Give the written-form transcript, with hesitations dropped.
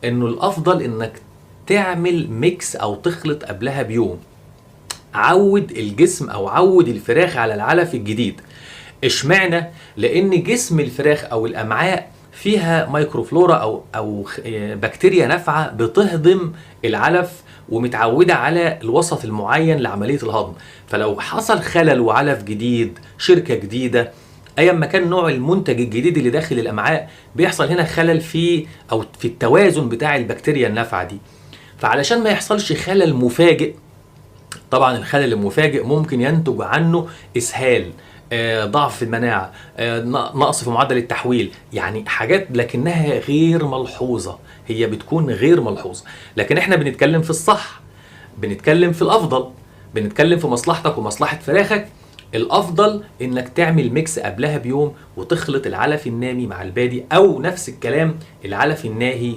انه الافضل انك تعمل mix او تخلط قبلها بيوم. عود الجسم او عود الفراخ على العلف الجديد. اشمعنى؟ لان جسم الفراخ او الامعاء فيها microflora او بكتيريا نافعة بتهضم العلف ومتعوده على الوسط المعين لعملية الهضم. فلو حصل خلل وعلف جديد، شركة جديدة، ايا ما كان نوع المنتج الجديد اللي داخل الامعاء، بيحصل هنا خلل في التوازن بتاع البكتيريا النافعة دي. فعلشان ما يحصلش خلل مفاجئ، طبعا الخلل المفاجئ ممكن ينتج عنه اسهال، ضعف في المناعة، نقص في معدل التحويل، يعني حاجات لكنها غير ملحوظة، هي بتكون غير ملحوظة. لكن احنا بنتكلم في الصح، بنتكلم في الافضل، بنتكلم في مصلحتك ومصلحه فراخك. الافضل انك تعمل mix قبلها بيوم وتخلط العلف النامي مع البادي، او نفس الكلام العلف الناهي.